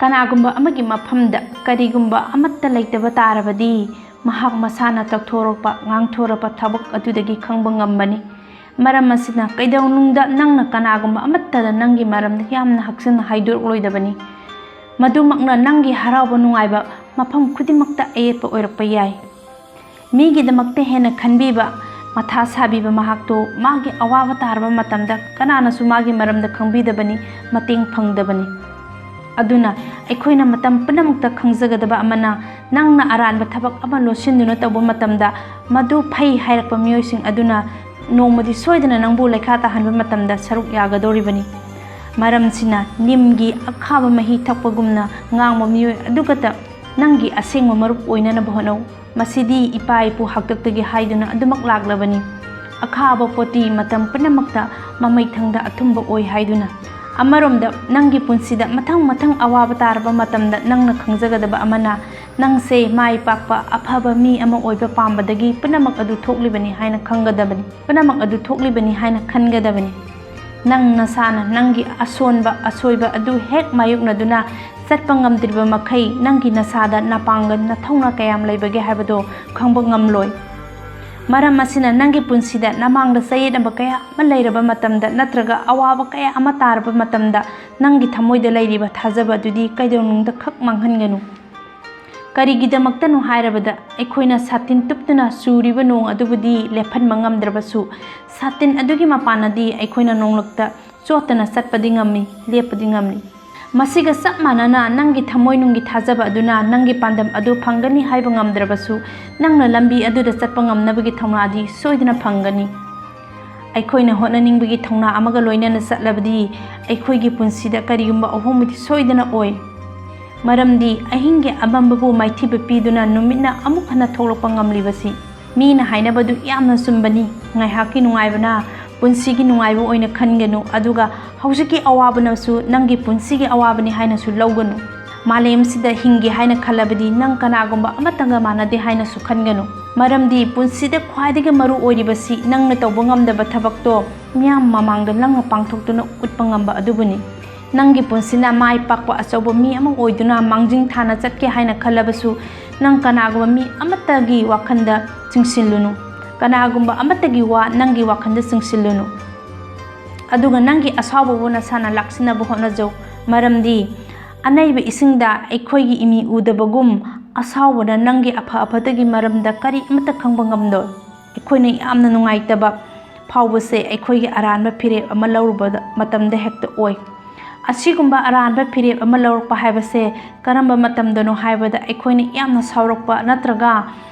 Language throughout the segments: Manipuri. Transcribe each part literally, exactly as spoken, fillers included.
ꯀꯅꯥꯒꯨꯝꯕ ꯑꯃꯒꯤ ꯃꯐꯝꯗ ꯀꯔꯤꯒꯨꯝꯕ ꯑꯃꯠꯇ ꯂꯩꯇꯕ ꯇꯥꯔꯕꯗꯤ, ꯃꯍꯥꯛ ꯃꯁꯥꯅ ꯇꯧꯊꯣꯔꯛꯄ, ꯉꯥꯡꯊꯣꯔꯛꯄ ꯊꯕꯛ ꯑꯗꯨꯗꯒꯤ ꯈꯪꯕ ꯉꯝꯕꯅꯤ꯫ ꯃꯔꯝ ꯑꯁꯤꯅ, ꯀꯩꯗꯧꯅꯨꯡꯗ ꯅꯪꯅ ꯀꯅꯥꯒꯨꯝꯕ ꯑꯃꯠꯇꯗ ꯅꯪꯒꯤ ꯃꯔꯝꯗ ꯌꯥꯝꯅ ꯍꯛꯆꯤꯟꯅ ꯍꯥꯏꯗꯣꯔꯛꯂꯣꯏꯗꯕꯅꯤ꯫ ꯃꯗꯨꯃꯛꯅ ꯅꯪꯒꯤ ꯍꯔꯥꯎꯕ ꯅꯨꯡꯉꯥꯏꯕ ꯃꯐꯝ ꯈꯨꯗꯤꯡꯃꯛꯇ ꯑꯌꯦꯠꯄ ꯑꯣꯏꯔꯛꯄ ꯌꯥꯏ꯫ ꯃꯤꯒꯤꯗꯃꯛꯇ ꯍꯦꯟꯅ ꯈꯟꯕꯤꯕ, ꯃꯊꯥ ꯁꯥꯕꯤꯕ ꯃꯍꯥꯛꯇꯨ ꯃꯥꯒꯤ ꯑꯋꯥꯕ ꯇꯥꯔꯕ ꯃꯇꯝꯗ ꯀꯅꯥꯅꯁꯨ ꯃꯥꯒꯤ ꯃꯔꯝꯗ ꯈꯪꯕꯤꯗꯕꯅꯤ, ꯃꯇꯦꯡ ꯐꯪꯗꯕꯅꯤ꯫ ꯑꯗꯨꯅ ꯑꯩꯈꯣꯏꯅ ꯃꯇꯝ ꯄꯨꯝꯅꯃꯛꯇ ꯈꯪꯖꯒꯗꯕ ꯑꯃꯅ, ꯅꯪꯅ ꯑꯔꯥꯟꯕ ꯊꯕꯛ ꯑꯃ ꯂꯣꯠꯁꯤꯟꯗꯨꯅ ꯇꯧꯕ ꯃꯇꯝꯗ, ꯃꯗꯨ ꯐꯩ ꯍꯥꯏꯔꯛꯄ ꯃꯤꯑꯣꯏꯁꯤꯡ ꯑꯗꯨꯅ ꯅꯣꯡꯃꯗꯤ ꯁꯣꯏꯗꯅ ꯅꯪꯕꯨ ꯂꯩꯈꯥ ꯇꯥꯍꯟꯕ ꯃꯇꯝꯗ ꯁꯔꯨꯛ ꯌꯥꯒꯗꯧꯔꯤꯕꯅꯤ꯫ ꯃꯔꯝꯁꯤꯅ, ꯅꯤꯝꯒꯤ ꯑꯈꯥꯕ ꯃꯍꯤ ꯊꯛꯄꯒꯨꯝꯅ ꯉꯥꯡꯕ ꯃꯤꯑꯣꯏ ꯑꯗꯨꯈꯛꯇ ꯅꯪꯒꯤ ꯑꯁꯦꯡꯕ ꯃꯔꯨꯞ ꯑꯣꯏꯅꯅꯕ ꯍꯣꯠꯅꯧ꯫ ꯃꯁꯤꯗꯤ ꯏꯄꯥ ꯏꯄꯨ ꯍꯥꯛꯇꯛꯇꯒꯤ ꯍꯥꯏꯗꯨꯅ ꯑꯗꯨꯃꯛ ꯂꯥꯛꯂꯕꯅꯤ꯫ ꯑꯈꯥꯕ ꯄꯣꯠꯇꯤ ꯃꯇꯝ ꯄꯨꯝꯅꯃꯛꯇ ꯃꯃꯩꯊꯪꯗ ꯑꯊꯨꯝꯕ ꯑꯣꯏ ꯍꯥꯏꯗꯨꯅ꯫ ꯑꯃꯔꯣꯝꯗ, ꯅꯪꯒꯤ ꯄꯨꯟꯁꯤꯗ ꯃꯊꯪ ꯃꯊꯪ ꯑꯋꯥꯕ ꯇꯥꯔꯕ ꯃꯇꯝꯗ ꯅꯪꯅ ꯈꯪꯖꯒꯗꯕ ꯑꯃꯅ, ꯅꯪꯁꯦ ꯃꯥꯏ ꯄꯥꯛꯄ ꯑꯐꯕ ꯃꯤ ꯑꯃ ꯑꯣꯏꯕ ꯄꯥꯝꯕꯗꯒꯤ ꯄꯨꯝꯅꯃꯛ ꯑꯗꯨ ꯊꯣꯛꯂꯤꯕꯅꯤ ꯍꯥꯏꯅ ꯈꯪꯒꯗꯕꯅꯤ, ꯄꯨꯝꯅꯃꯛ ꯑꯗꯨ ꯊꯣꯛꯂꯤꯕꯅꯤ ꯍꯥꯏꯅ ꯈꯟꯒꯗꯕꯅꯤ꯫ ꯅꯪ ꯅꯁꯥꯅ ꯅꯪꯒꯤ ꯑꯁꯣꯟꯕ, ꯑꯁꯣꯏꯕ ꯑꯗꯨ ꯍꯦꯛ ꯃꯥꯌꯣꯛꯅꯗꯨꯅ ꯆꯠꯄ ꯉꯝꯗ꯭ꯔꯤꯕ ꯃꯈꯩ, ꯅꯪꯒꯤ ꯅꯁꯥꯗ ꯅꯄꯥꯡꯒꯜ, ꯅꯊꯧꯅꯥ ꯀꯌꯥꯝ ꯂꯩꯕꯒꯦ ꯍꯥꯏꯕꯗꯣ ꯈꯪꯕ ꯉꯝꯂꯣꯏ꯫ ꯃꯔꯝ ꯑꯁꯤꯅ, ꯅꯪꯒꯤ ꯄꯨꯟꯁꯤꯗ ꯅꯃꯥꯡꯗ ꯆꯌꯦꯠꯅꯕ ꯀꯌꯥ ꯑꯃ ꯂꯩꯔꯕ ꯃꯇꯝꯗ ꯅꯠꯇ꯭ꯔꯒ ꯑꯋꯥꯕ ꯀꯌꯥ ꯑꯃ ꯇꯥꯔꯕ ꯃꯇꯝꯗ, ꯅꯪꯒꯤ ꯊꯃꯣꯏꯗ ꯂꯩꯔꯤꯕ ꯊꯥꯖꯕ ꯑꯗꯨꯗꯤ ꯀꯩꯗꯧꯅꯨꯡꯗ ꯈꯛ ꯃꯥꯡꯍꯟꯒꯅꯨ꯫ ꯀꯔꯤꯒꯤꯗꯃꯛꯇꯅꯣ ꯍꯥꯏꯔꯕꯗ, ꯑꯩꯈꯣꯏꯅ ꯁꯥꯇꯤꯟ ꯇꯨꯞꯇꯨꯅ ꯆꯨꯔꯤꯕ ꯅꯣꯡ ꯑꯗꯨꯕꯨꯗꯤ ꯂꯦꯞꯍꯟꯕ ꯉꯝꯗ꯭ꯔꯕꯁꯨ, ꯁꯥꯇꯤꯟ ꯑꯗꯨꯒꯤ ꯃꯄꯥꯟꯅꯗꯤ ꯑꯩꯈꯣꯏꯅ ꯅꯣꯡꯂꯛꯇ ꯆꯣꯠꯇꯅ ꯆꯠꯄꯗꯤ ꯉꯝꯃꯤ, ꯂꯦꯞꯄꯗꯤ ꯉꯝꯃꯤ꯫ ꯃꯁꯤꯒ ꯆꯞ ꯃꯥꯟꯅꯅ, ꯅꯪꯒꯤ ꯊꯃꯣꯏꯅꯨꯡꯒꯤ ꯊꯥꯖꯕ ꯑꯗꯨꯅ ꯅꯪꯒꯤ ꯄꯥꯟꯗꯝ ꯑꯗꯨ ꯐꯪꯒꯅꯤ ꯍꯥꯏꯕ ꯉꯝꯗ꯭ꯔꯕꯁꯨ, ꯅꯪꯅ ꯂꯝꯕꯤ ꯑꯗꯨꯗ ꯆꯠꯄ ꯉꯝꯅꯕꯒꯤ ꯊꯧꯅꯥꯗꯤ ꯁꯣꯏꯗꯅ ꯐꯪꯒꯅꯤ꯫ ꯑꯩꯈꯣꯏꯅ ꯍꯣꯠꯅꯅꯤꯡꯕꯒꯤ ꯊꯧꯅꯥ ꯑꯃꯒ ꯂꯣꯏꯅꯅ ꯆꯠꯂꯕꯗꯤ, ꯑꯩꯈꯣꯏꯒꯤ ꯄꯨꯟꯁꯤꯗ ꯀꯔꯤꯒꯨꯝꯕ ꯑꯍꯣꯡꯕꯗꯤ ꯁꯣꯏꯗꯅ ꯑꯣꯏ꯫ ꯃꯔꯝꯗꯤ, ꯑꯍꯤꯡꯒꯤ ꯑꯃꯝꯕꯕꯨ ꯃꯥꯏꯊꯤꯕ ꯄꯤꯗꯨꯅ ꯅꯨꯃꯤꯠꯅ ꯑꯃꯨꯛ ꯍꯟꯅ ꯊꯣꯛꯂꯛꯄ ꯉꯝꯂꯤꯕꯁꯤ꯫ ꯃꯤꯅ ꯍꯥꯏꯅꯕꯗꯨ ꯌꯥꯝꯅ ꯆꯨꯝꯕꯅꯤ, "ꯉꯥꯏꯍꯥꯛꯀꯤ ꯅꯨꯡꯉꯥꯏꯕꯅ ꯄꯨꯟꯁꯤꯒꯤ ꯅꯨꯡꯉꯥꯏꯕ ꯑꯣꯏꯅ ꯈꯟꯒꯅꯨ, ꯑꯗꯨꯒ ꯍꯧꯖꯤꯛꯀꯤ ꯑꯋꯥꯕꯅꯁꯨ ꯅꯪꯒꯤ ꯄꯨꯟꯁꯤꯒꯤ ꯑꯋꯥꯕꯅꯤ ꯍꯥꯏꯅꯁꯨ ꯂꯧꯒꯅꯨ꯫ ꯃꯥꯂꯦꯝꯁꯤꯗ ꯍꯤꯡꯒꯦ ꯍꯥꯏꯅ ꯈꯜꯂꯕꯗꯤ ꯅꯪ ꯀꯅꯥꯒꯨꯝꯕ ꯑꯃꯠꯇꯒ ꯃꯥꯟꯅꯗꯦ ꯍꯥꯏꯅꯁꯨ ꯈꯟꯒꯅꯨ꯫ ꯃꯔꯝꯗꯤ ꯄꯨꯟꯁꯤꯗ ꯈ꯭ꯋꯥꯏꯗꯒꯤ ꯃꯔꯨ ꯑꯣꯏꯔꯤꯕꯁꯤ ꯅꯪꯅ ꯇꯧꯕ ꯉꯝꯗꯕ ꯊꯕꯛꯇꯣ ꯃꯤꯌꯥꯝ ꯃꯃꯥꯡꯗ ꯅꯪꯅ ꯄꯥꯡꯊꯣꯛꯇꯨꯅ ꯎꯠꯄ ꯉꯝꯕ ꯑꯗꯨꯕꯨꯅꯤ꯫ ꯅꯪꯒꯤ ꯄꯨꯟꯁꯤꯅ ꯃꯥꯏ ꯄꯥꯛꯄ ꯑꯆꯧꯕ ꯃꯤ ꯑꯃ ꯑꯣꯏꯗꯨꯅ ꯃꯥꯡꯖꯤꯜ ꯊꯥꯅ ꯆꯠꯀꯦ ꯍꯥꯏꯅ ꯈꯜꯂꯕꯁꯨ, ꯅꯪ ꯀꯅꯥꯒꯨꯝꯕ ꯃꯤ ꯑꯃꯠꯇꯒꯤ ꯋꯥꯈꯜꯗ ꯆꯤꯡꯁꯤꯜꯂꯨꯅꯨ꯫ ꯀꯅꯥꯒꯨꯝꯕ ꯑꯃꯠꯇꯒꯤ ꯋꯥ ꯅꯪꯒꯤ ꯋꯥꯈꯜꯗ ꯆꯤꯡꯁꯤꯜꯂꯨꯅꯨ꯫ ꯑꯗꯨꯒ ꯅꯪꯒꯤ ꯑꯁꯥꯎꯕꯕꯨ ꯅꯁꯥꯅ ꯂꯥꯛꯁꯤꯟꯅꯕ ꯍꯣꯠꯅꯖꯧ꯫ ꯃꯔꯝꯗꯤ ꯑꯅꯩꯕ ꯏꯁꯤꯡꯗ ꯑꯩꯈꯣꯏꯒꯤ ꯏꯃꯤ ꯎꯗꯕꯒꯨꯝ, ꯑꯁꯥꯎꯕꯅ ꯅꯪꯒꯤ ꯑꯐ ꯑꯐꯠꯇꯒꯤ ꯃꯔꯝꯗ ꯀꯔꯤ ꯑꯃꯠꯇ ꯈꯪꯕ ꯉꯝꯂꯣꯏ꯫ ꯑꯩꯈꯣꯏꯅ ꯌꯥꯝꯅ ꯅꯨꯡꯉꯥꯏꯇꯕ ꯐꯥꯎꯕꯁꯦ ꯑꯩꯈꯣꯏꯒꯤ ꯑꯔꯥꯟꯕ ꯐꯤꯔꯦꯞ ꯑꯃ ꯂꯧꯔꯨꯕꯗ ꯃꯇꯝꯗ ꯍꯦꯛꯇ ꯑꯣꯏ꯫ ꯑꯁꯤꯒꯨꯝꯕ ꯑꯔꯥꯟꯕ ꯐꯤꯔꯦꯞ ꯑꯃ ꯂꯧꯔꯛꯄ ꯍꯥꯏꯕꯁꯦ ꯀꯔꯝꯕ ꯃꯇꯝꯗꯅꯣ ꯍꯥꯏꯕꯗ, ꯑꯩꯈꯣꯏꯅ ꯌꯥꯝꯅ ꯁꯥꯎꯔꯛꯄ ꯅꯠꯇ꯭ꯔꯒ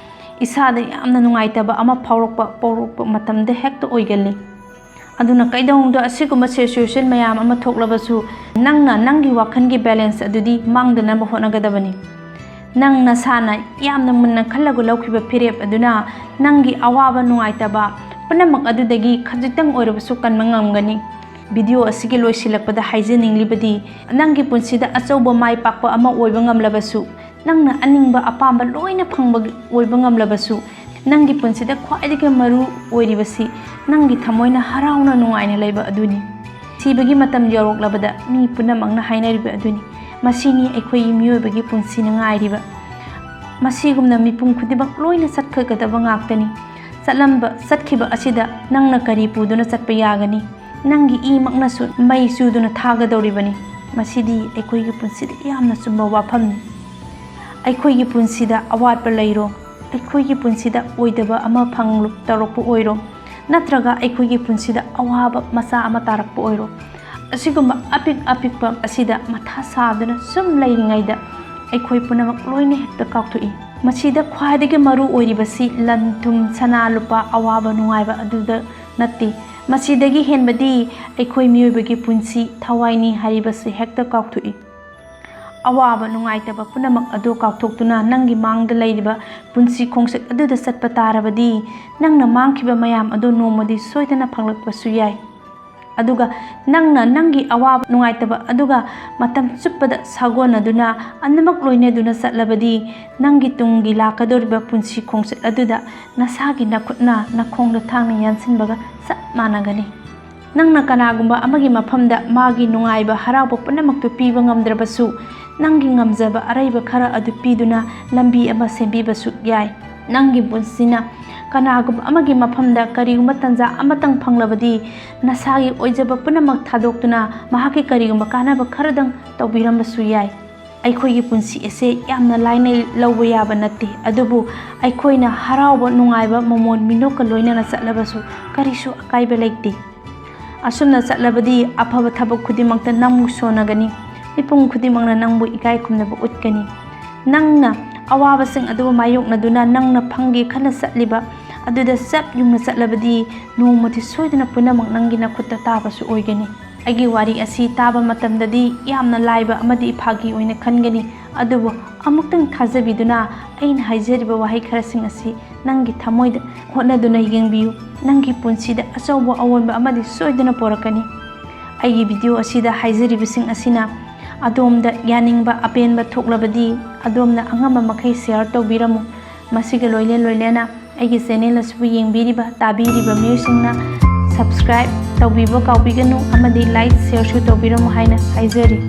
ꯏꯁꯥꯗ ꯌꯥꯝꯅ ꯅꯨꯡꯉꯥꯏꯇꯕ ꯑꯃ ꯐꯥꯎꯔꯛꯄ, ꯄꯣꯛꯂꯛꯄ ꯃꯇꯝꯗ ꯍꯦꯛꯇ ꯑꯣꯏꯒꯜꯂꯤ꯫ ꯑꯗꯨꯅ ꯀꯩꯗꯧꯅꯨꯡꯗ ꯑꯁꯤꯒꯨꯝꯕ situation ꯃꯌꯥꯝ ꯑꯃ ꯊꯣꯛꯂꯕꯁꯨ, ꯅꯪꯅ ꯅꯪꯒꯤ ꯋꯥꯈꯜꯒꯤ balance ꯑꯗꯨꯗꯤ ꯃꯥꯡꯗꯅꯕ ꯍꯣꯠꯅꯒꯗꯕꯅꯤ꯫ ꯅꯪ ꯅꯁꯥꯅ ꯌꯥꯝꯅ ꯃꯨꯟꯅ ꯈꯜꯂꯒ ꯂꯧꯈꯤꯕ ꯐꯤꯔꯦꯞ ꯑꯗꯨꯅ ꯅꯪꯒꯤ ꯑꯋꯥꯕ ꯅꯨꯡꯉꯥꯏꯇꯕ ꯄꯨꯝꯅꯃꯛ ꯑꯗꯨꯗꯒꯤ ꯈꯖꯤꯛꯇꯪ ꯑꯣꯏꯔꯕꯁꯨ ꯀꯟꯕ ꯉꯝꯒꯅꯤ꯫ Video ꯑꯁꯤꯒꯤ ꯂꯣꯏꯁꯤꯜꯂꯛꯄꯗ ꯍꯥꯏꯖꯅꯤꯡꯂꯤꯕꯗꯤ, ꯅꯪꯒꯤ ꯄꯨꯟꯁꯤꯗ ꯑꯆꯧꯕ ꯃꯥꯏ ꯄꯥꯛꯄ ꯑꯃ ꯑꯣꯏꯕ ꯉꯝꯂꯕꯁꯨ, ꯅꯪꯅ ꯑꯅꯤꯡꯕ ꯑꯄꯥꯝꯕ ꯂꯣꯏꯅ ꯐꯪꯕ ꯑꯣꯏꯕ ꯉꯝꯂꯕꯁꯨ, ꯅꯪꯒꯤ ꯄꯨꯟꯁꯤꯗ ꯈ꯭ꯋꯥꯏꯗꯒꯤ ꯃꯔꯨ ꯑꯣꯏꯔꯤꯕꯁꯤ ꯅꯪꯒꯤ ꯊꯃꯣꯏꯅ ꯍꯔꯥꯎꯅ ꯅꯨꯡꯉꯥꯏꯅ ꯂꯩꯕ ꯑꯗꯨꯅꯤ꯫ ꯁꯤꯕꯒꯤ ꯃꯇꯝ ꯌꯧꯔꯛꯂꯕꯗ ꯃꯤ ꯄꯨꯝꯅꯃꯛꯅ ꯍꯥꯏꯅꯔꯤꯕ ꯑꯗꯨꯅꯤ꯫ ꯃꯁꯤꯅꯤ ꯑꯩꯈꯣꯏꯒꯤ ꯃꯤꯑꯣꯏꯕꯒꯤ ꯄꯨꯟꯁꯤꯅ ꯉꯥꯏꯔꯤꯕ꯫ ꯃꯁꯤꯒꯨꯝꯅ ꯃꯤꯄꯨꯝ ꯈꯨꯗꯤꯡꯃꯛ ꯂꯣꯏꯅ ꯆꯠꯀꯗꯕ ꯉꯥꯛꯇꯅꯤ꯫ ꯆꯠꯂꯝꯕ, ꯆꯠꯈꯤꯕ ꯑꯁꯤꯗ ꯅꯪꯅ ꯀꯔꯤ ꯄꯨꯗꯨꯅ ꯆꯠꯄ ꯌꯥꯒꯅꯤ? ꯅꯪꯒꯤ ꯏꯃꯛꯅꯁꯨ ꯃꯩ ꯆꯨꯗꯨꯅ ꯊꯥꯒꯗꯧꯔꯤꯕꯅꯤ꯫ ꯃꯁꯤꯗꯤ ꯑꯩꯈꯣꯏꯒꯤ ꯄꯨꯟꯁꯤꯗ ꯌꯥꯝꯅ ꯆꯨꯝꯕ ꯋꯥꯐꯝꯅꯤ꯫ ꯑꯩꯈꯣꯏꯒꯤ ꯄꯨꯟꯁꯤꯗ ꯑꯋꯥꯠꯄ ꯂꯩꯔꯣ, ꯑꯩꯈꯣꯏꯒꯤ ꯄꯨꯟꯁꯤꯗ ꯑꯣꯏꯗꯕ ꯑꯃ ꯐꯪꯂꯨ-, ꯇꯧꯔꯛꯄ ꯑꯣꯏꯔꯣ, ꯅꯠꯇ꯭ꯔꯒ ꯑꯩꯈꯣꯏꯒꯤ ꯄꯨꯟꯁꯤꯗ ꯑꯋꯥꯕ ꯃꯆꯥ ꯑꯃ ꯇꯥꯔꯛꯄ ꯑꯣꯏꯔꯣ, ꯑꯁꯤꯒꯨꯝꯕ ꯑꯄꯤꯛ ꯑꯄꯤꯛꯄ ꯑꯁꯤꯗ ꯃꯊꯥ ꯁꯥꯗꯨꯅ ꯁꯨꯝ ꯂꯩꯔꯤꯉꯩꯗ ꯑꯩꯈꯣꯏ ꯄꯨꯝꯅꯃꯛ ꯂꯣꯏꯅ ꯍꯦꯛꯇ ꯀꯥꯎꯊꯣꯛꯏ꯫ ꯃꯁꯤꯗ ꯈ꯭ꯋꯥꯏꯗꯒꯤ ꯃꯔꯨ ꯑꯣꯏꯔꯤꯕꯁꯤ ꯂꯟ ꯊꯨꯝ, ꯁꯅꯥ ꯂꯨꯄꯥ, ꯑꯋꯥꯕ ꯅꯨꯡꯉꯥꯏꯕ ꯑꯗꯨꯗ ꯅꯠꯇꯦ꯫ ꯃꯁꯤꯗꯒꯤ ꯍꯦꯟꯕꯗꯤ ꯑꯩꯈꯣꯏ ꯃꯤꯑꯣꯏꯕꯒꯤ ꯄꯨꯟꯁꯤ ꯊꯋꯥꯏꯅꯤ ꯍꯥꯏꯔꯤꯕꯁꯤ ꯍꯦꯛꯇ ꯀꯥꯎꯊꯣꯛꯏ꯫ ꯑꯋꯥꯕ ꯅꯨꯡꯉꯥꯏꯇꯕ ꯄꯨꯝꯅꯃꯛ ꯑꯗꯨ ꯀꯥꯎꯊꯣꯛꯇꯨꯅ ꯅꯪꯒꯤ ꯃꯥꯡꯗ ꯂꯩꯔꯤꯕ ꯄꯨꯟꯁꯤ ꯈꯣꯡꯆꯠ ꯑꯗꯨꯗ ꯆꯠꯄ ꯇꯥꯔꯕꯗꯤ, ꯅꯪꯅ ꯃꯥꯡꯈꯤꯕ ꯃꯌꯥꯝ ꯑꯗꯨ ꯅꯣꯡꯃꯗꯤ ꯁꯣꯏꯗꯅ ꯐꯪꯂꯛꯄꯁꯨ ꯌꯥꯏ꯫ ꯑꯗꯨꯒ ꯅꯪꯅ ꯅꯪꯒꯤ ꯑꯋꯥꯕ ꯅꯨꯡꯉꯥꯏꯇꯕ ꯑꯗꯨꯒ ꯃꯇꯝ ꯆꯨꯞꯄꯗ ꯁꯥꯒꯣꯟꯅꯗꯨꯅ ꯑꯅꯤꯃꯛ ꯂꯣꯏꯅꯗꯨꯅ ꯆꯠꯂꯕꯗꯤ, ꯅꯪꯒꯤ ꯇꯨꯡꯒꯤ ꯂꯥꯛꯀꯗꯧꯔꯤꯕ ꯄꯨꯟꯁꯤ ꯈꯣꯡꯆꯠ ꯑꯗꯨꯗ ꯅꯁꯥꯒꯤ ꯅꯈꯨꯠꯅ ꯅꯈꯣꯡꯗ ꯊꯥꯡꯅ ꯌꯥꯟꯁꯤꯟꯕꯒ ꯆꯞ ꯃꯥꯟꯅꯒꯅꯤ꯫ ꯅꯪꯅ ꯀꯅꯥꯒꯨꯝꯕ ꯑꯃꯒꯤ ꯃꯐꯝꯗ ꯃꯥꯒꯤ ꯅꯨꯡꯉꯥꯏꯕ, ꯍꯔꯥꯎꯕ ꯄꯨꯝꯅꯃꯛꯇꯨ ꯄꯤꯕ ꯉꯝꯗ꯭ꯔꯕꯁꯨ, ꯅꯪꯒꯤ ꯉꯝꯖꯕ ꯑꯔꯩꯕ ꯈꯔ ꯑꯗꯨ ꯄꯤꯗꯨꯅ ꯂꯝꯕꯤ ꯑꯃ ꯁꯦꯝꯕꯤꯕꯁꯨ ꯌꯥꯏ꯫ ꯅꯪꯒꯤ ꯄꯨꯟꯁꯤꯅ ꯀꯅꯥꯒꯨꯝꯕ ꯑꯃꯒꯤ ꯃꯐꯝꯗ ꯀꯔꯤꯒꯨꯝꯕ ꯇꯟꯖꯥ ꯑꯃꯇꯪ ꯐꯪꯂꯕꯗꯤ, ꯅꯁꯥꯒꯤ ꯑꯣꯏꯖꯕ ꯄꯨꯝꯅꯃꯛ ꯊꯥꯗꯣꯛꯇꯨꯅ ꯃꯍꯥꯛꯀꯤ ꯀꯔꯤꯒꯨꯝꯕ ꯀꯥꯟꯅꯕ ꯈꯔꯗꯪ ꯇꯧꯕꯤꯔꯝꯕꯁꯨ ꯌꯥꯏ꯫ ꯑꯩꯈꯣꯏꯒꯤ ꯄꯨꯟꯁꯤ ꯑꯁꯦ ꯌꯥꯝꯅ ꯂꯥꯏꯅ ꯂꯧꯕ ꯌꯥꯕ ꯅꯠꯇꯦ, ꯑꯗꯨꯕꯨ ꯑꯩꯈꯣꯏꯅ ꯍꯔꯥꯎꯕ, ꯅꯨꯡꯉꯥꯏꯕ, ꯃꯃꯣꯟ ꯃꯤꯅꯣꯛꯀ ꯂꯣꯏꯅꯅ ꯆꯠꯂꯕꯁꯨ ꯀꯔꯤꯁꯨ ꯑꯀꯥꯏꯕ ꯂꯩꯇꯦ꯫ ꯑꯁꯨꯝꯅ ꯆꯠꯂꯕꯗꯤ ꯑꯐꯕ ꯊꯕꯛ ꯈꯨꯗꯤꯡꯃꯛꯇ ꯅꯪꯕꯨ ꯁꯣꯟꯅꯒꯅꯤ, ꯃꯤꯄꯨꯝ ꯈꯨꯗꯤꯡꯃꯛꯅ ꯅꯪꯕꯨ ꯏꯀꯥꯏ ꯈꯨꯝꯅꯕ ꯎꯠꯀꯅꯤ꯫ ꯅꯪꯅ ꯑꯋꯥꯕꯁꯤꯡ ꯑꯗꯨꯕꯨ ꯃꯥꯌꯣꯛꯅꯗꯨꯅ ꯅꯪꯅ ꯐꯪꯒꯦ ꯈꯜꯂ ꯆꯠꯂꯤꯕ ꯑꯗꯨꯗ ꯆꯞ ꯌꯨꯡꯅ ꯆꯠꯂꯕꯗꯤ, ꯅꯣꯡꯃꯗꯤ ꯁꯣꯏꯗꯅ ꯄꯨꯝꯅꯃꯛ ꯅꯪꯒꯤ ꯅꯈꯨꯠꯇ ꯇꯥꯕꯁꯨ ꯑꯣꯏꯒꯅꯤ꯫ ꯑꯩꯒꯤ ꯋꯥꯔꯤ ꯑꯁꯤ ꯇꯥꯕ ꯃꯇꯝꯗꯗꯤ ꯌꯥꯝꯅ ꯂꯥꯏꯕ ꯑꯃꯗꯤ ꯐꯥꯒꯤ ꯑꯣꯏꯅ ꯈꯟꯒꯅꯤ, ꯑꯗꯨꯕꯨ ꯑꯃꯨꯛꯇꯪ ꯊꯥꯖꯕꯤꯗꯨꯅ ꯑꯩꯅ ꯍꯥꯏꯖꯔꯤꯕ ꯋꯥꯍꯩ ꯈꯔꯁꯤꯡ ꯑꯁꯤ ꯅꯪꯒꯤ ꯊꯃꯣꯏꯗ ꯍꯣꯠꯅꯗꯨꯅ ꯌꯦꯡꯕꯤꯌꯨ꯫ ꯅꯪꯒꯤ ꯄꯨꯟꯁꯤꯗ ꯑꯆꯧꯕ ꯑꯑꯣꯟꯕ ꯑꯃꯗꯤ ꯁꯣꯏꯗꯅ ꯄꯨꯔꯛꯀꯅꯤ꯫ ꯑꯩꯒꯤ ꯚꯤꯗꯤꯑꯣ ꯑꯁꯤꯗ ꯍꯥꯏꯖꯔꯤꯕꯁꯤꯡ ꯑꯁꯤꯅ ꯑꯗꯣꯝꯗ ꯌꯥꯅꯤꯡꯕ ꯑꯄꯦꯟꯕ ꯊꯣꯛꯂꯕꯗꯤ, ꯑꯗꯣꯝꯅ ꯑꯉꯝꯕ ꯃꯈꯩ ꯁꯤꯌꯥꯔ ꯇꯧꯕꯤꯔꯝꯃꯨ꯫ ꯃꯁꯤꯒ ꯂꯣꯏꯅ ꯂꯣꯏꯅꯅ ꯑꯩꯒꯤ ꯆꯦꯅꯦꯜ ꯑꯁꯤꯕꯨ ꯌꯦꯡꯕꯤꯔꯤꯕ, ꯇꯥꯕꯤꯔꯤꯕ ꯃꯤꯑꯣꯏꯁꯤꯡꯅ ꯁꯕꯁꯀ꯭ꯔꯥꯏꯕ ꯇꯧꯕꯤꯕ ꯀꯥꯎꯕꯤꯒꯅꯨ ꯑꯃꯗꯤ ꯂꯥꯏꯛ, ꯁꯤꯌꯥꯔꯁꯨ ꯇꯧꯕꯤꯔꯝꯃꯨ ꯍꯥꯏꯅ ꯍꯥꯏꯖꯔꯤ꯫